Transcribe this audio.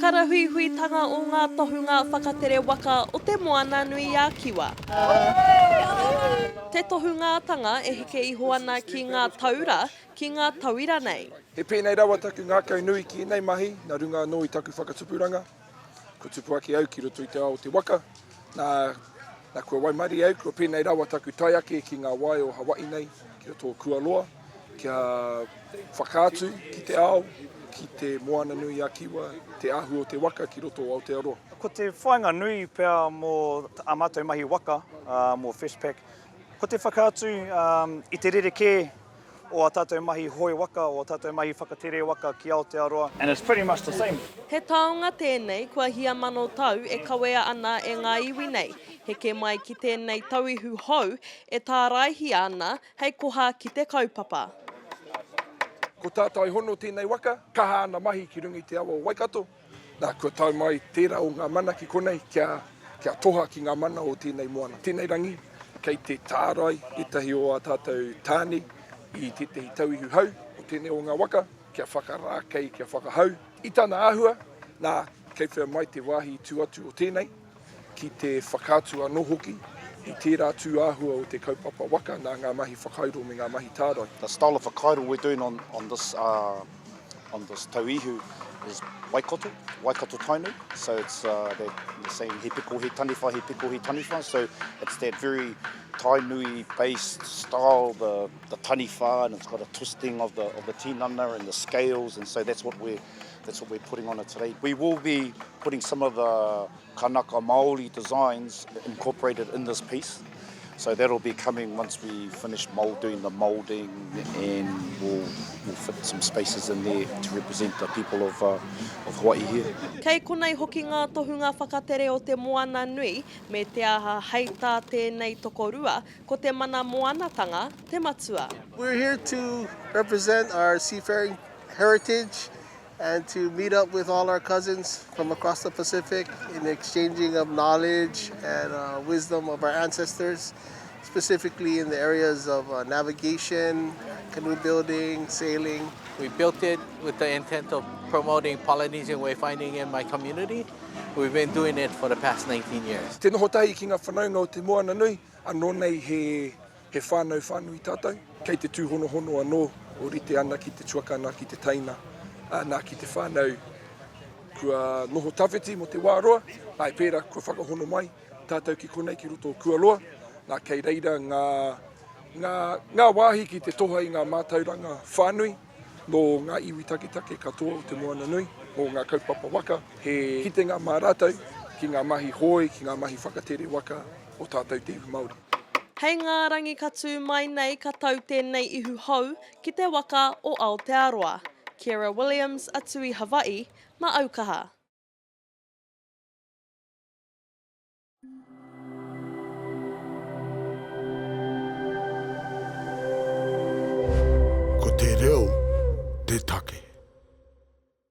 Karahuihuitanga o ngā tohunga whakatere waka o Te Moananui-a-Kiwa. Te tohungatanga e heke iho ana ki ngā taura, ki ngā tauira nei. He pēnei rawa taku ngākau nui ki ēnei mahi, nā runga anō i taku whakatupuranga. Kua tupu ake au ki roto i te ao o te waka, nā, nā kua waimarie au, kua pēnei rawa taku tae ake ki ngā wai o Hawaii nei, ki roto o Kualoa, kia whakaatu ki te ao, ki te Moana-nui-a-Kiwa, te ahu o te waka ki roto o Aotearoa. Ko te whāinga nui pea mō ā mātou mahi waka, mō Fishpac, ko te whakaatu i te rerekē o ā tātou mahi hoe waka, o ā tātou mahi whakatere waka ki Aotearoa. And it's pretty much the same. He taonga tēnei kua hia mano tau e kawea ana e ngā iwi nei, heke mai ki tēnei tauihu hou e tāraihia ana hei koha ki te kaupapa. Ko Tātai Hono tēnei waka, kaha ana mahi ki runga i te awa o Waikato. Nā, kua tae mai tērā o ngā mana ki konei kia, kia toha ki ngā mana o tēnei moana. Tēnei rangi, kei te tārai ētahi o ā tātou tāne i tētahi tauihu hau o tēnei o ngā waka, kia whakarākei, kia whakahau i tana āhua, nā, kei whea mai te wāhi i tū atu o tēnei, ki te whakaatu anō hoki i tērā tū āhua o te kaupapa waka nā ngā mahi whakairo me ngā mahi tārai. The style of whakairo we're doing on, on this, uh, on this tauihu is Waikato, Waikato Tainui. So it's uh, that the same he piko he taniwha, he piko he taniwha. So it's that very Tainui based style, the, the taniwha, and it's got a twisting of the, of the tinana and the scales, and so that's what we're, that's what we're putting on it today. We will be putting some of the Kanaka Maoli designs incorporated in this piece. So that'll be coming once we finish mold, doing the moulding and we'll, we'll fit some spaces in there to represent the people of, uh, of Hawaii here. Kei konei hoki ngā tohunga whakatere o te moana nui, me te aha hei tā tēnei tokorua, ko te mana moanatanga te matua. We're here to represent our seafaring heritage and to meet up with all our cousins from across the Pacific in the exchanging of knowledge and uh, wisdom of our ancestors, specifically in the areas of uh, navigation, canoe building, sailing. We built it with the intent of promoting Polynesian wayfinding in my community. We've been doing it for the past 19 years. Te noho tahi ki ngā whanaunga o te moana nui, anō nei he He whānau whānui tātou, kei te tūhonohono anō o rite ana ki te tuakana, ki te teina, ā, nā ki te whānau kua noho tawhiti mō te wā roa, nā i pērā kua whakahono mai tātou ki konei ki roto o Kualoa, nā kei reira ngā, ngā, ngā wāhi ki te toha i ngā mātauranga whānui nō ngā iwi taketake katoa o Te Moana Nui, mō ngā kaupapa waka, he kitenga mā rātou ki ngā mahi hoe, ki ngā mahi whakatere waka o tātou te iwi Māori. Hei ngā rangi ka tū mai nei ka tau tēnei ihu hou ki te waka o Aotearoa. Kiera Williams, atu i Hawaii, ma Aukaha. Ko te reo.